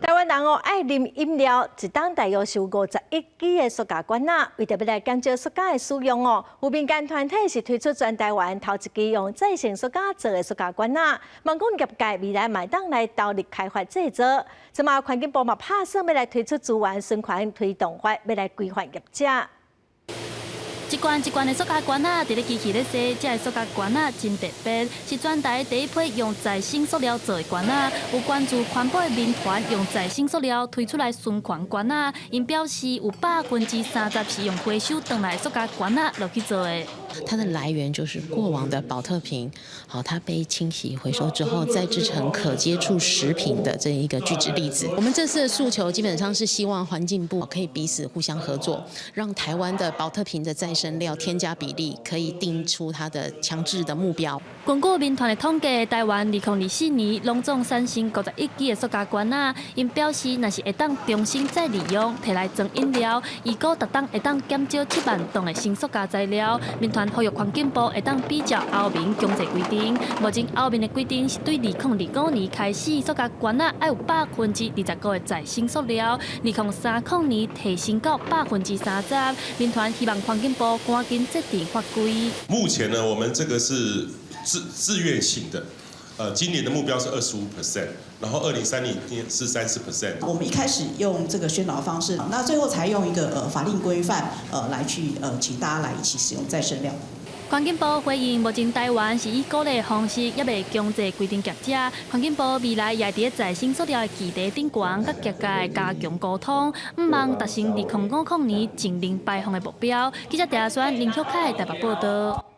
台灣人哦愛啉飲料，一冬大約是有51支的塑膠罐仔。為著欲來減少塑膠的使用哦，有民間團體是推出全台灣頭一支用再生塑膠做的塑膠罐仔，望講業界未來嘛會當來投入開發製作。這馬環境部嘛拍算欲來推出資源循環推動法，欲來規範業者。一罐一罐的塑膠罐仔，佇咧機器咧洗，這个塑膠罐仔真特別，是全台第一批用再生塑料做的罐仔。有關注環保的民團用再生塑料推出來循環罐仔，𪜶表示有30%是用回收轉來的塑膠罐仔落去做的。它的來源就是過往的寶特瓶，好，它被清洗回收之後，再製成可接觸食品的這一個聚酯粒子。我們這次的訴求基本上是希望環境部可以彼此互相合作，讓台灣的寶特瓶的再生料添加比例可以定出它的強制的目標。根據民團的統計，台灣2024年攏總產生51支的塑膠罐仔，𪜶表示，若是會當重新再利用，提來裝飲料，預估逐冬會當減少7萬噸的新塑膠材料。民團呼籲環境部會當比照歐盟強制規定，目前歐盟的規定是對2025年開始，塑膠罐仔愛有25%的再生塑料，2030年提升到30%。民團希望環境部趕緊制定法規。目前呢，我們這個是自願性的，今年的目標是25%，然後2030年是30%。我們一開始用這個宣導方式，那最後才用一個法令規範，來去請大家來一起使用再生料。環境部回應，目前台灣是以鼓勵方式，猶未強制規定業者。環境部未來也佇再生塑料的議題頂懸，佮業界加強溝通，向望達成2050年淨零排放的目標。記者鄭選林旭凱台北報道。